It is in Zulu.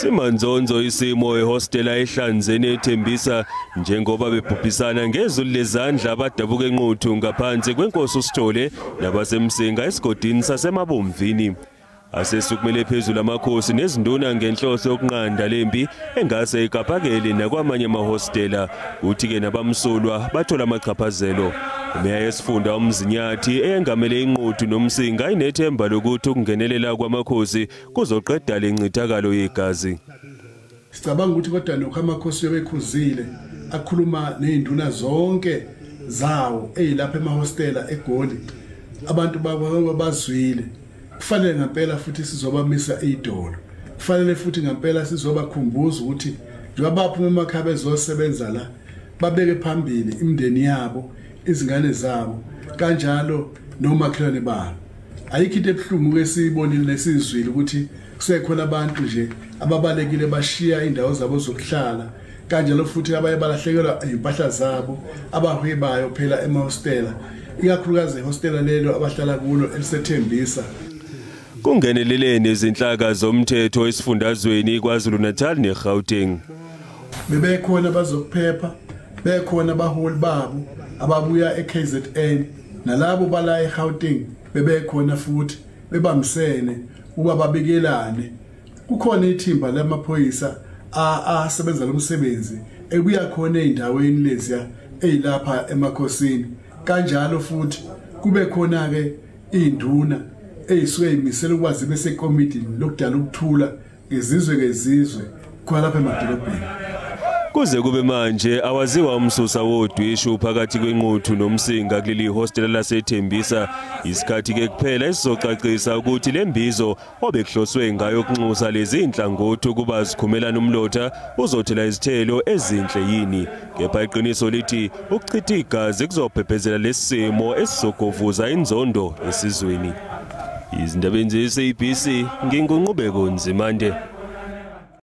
Simanzonzo isimo ehostela eHlanzeni eThembisa njengoba bebhubhisana ngezulu lezandla abadabuka eNquthu ngaphansi kwenkosi uSithole nabaseMsinga esigodini saseMabomvini. Asesukumele phezulu amakhosi nezinduna ngenhloso yokunqanda lempi engase ikapakele nakwamanye amahostela, kuthi-ke nabamsulwa bathola amachaphazelo. Imeya yesifunda uMzinyathi eyengamele iNquthu noMsinga inethemba lokuthi ukungenelela kwamakhosi kuzoqeda le ncithakalo yegazi. Sicabanga ukuthi kodwa nokho amakhosi yobekhuzile akhuluma nezinduna zonke zawo eyilapha emahostela eGoli, abantu bazwile. Kufanele ngempela futhi sizobamisa idolo, kufanele futhi ngempela sizobakhumbuza ukuthi njengoba baphuma emakhaya bezosebenza la, babeke phambili imindeni yabo, izingane zabo, kanjalo nomakhelwane babo. Ayikho into ebuhlungu esiyibonile nesizwile ukuthi kusekhona abantu nje ababalekile bashiya indawo zabo zokuhlala, kanjalo futhi abaye balahlekelwa impahla zabo abahwebayo phela emahostela, ikakhulukazi ehostela lelo abahlala kulo eliseThembisa. Kungenelele nezinhlaka zomthetho esifundazweni KwaZulu-Natal neGauteng. Bebekhona bazokuphepha, bekhona abaholi babo ababuya eKZN nalabo bala eGauteng bebekhona futhi bebambisene ukuba babikelane. Kukhona ithimba lamaphoyisa asebenza lo msebenzi ebuya khona ezindaweni leziya ezilapha emakhosini, kanjalo futhi kube khona ke induna eyisuke imisela ukuba zibe sekomidini lokudala ukuthula ngezizwe ngezizwe khona lapha emadolobheni. Kuze kube manje awaziwa umsusa wodwishu phakathi kweNquthu noMsinga kuleli hostela laseThembisa. Isikhathi ke kuphela esizocacisa ukuthi lembizo obekuhloswe ngayo ukunxusa lezi inhlangothi ukuba zikhumelana umlotha uzothela izithelo ezinhle yini. Kepha iqiniso lithi ukuchitha igazi kuzophephezela lesimo esizogovuza inzondo esizweni. Izindaba ze-SABC nginguNqubeko Nzimande.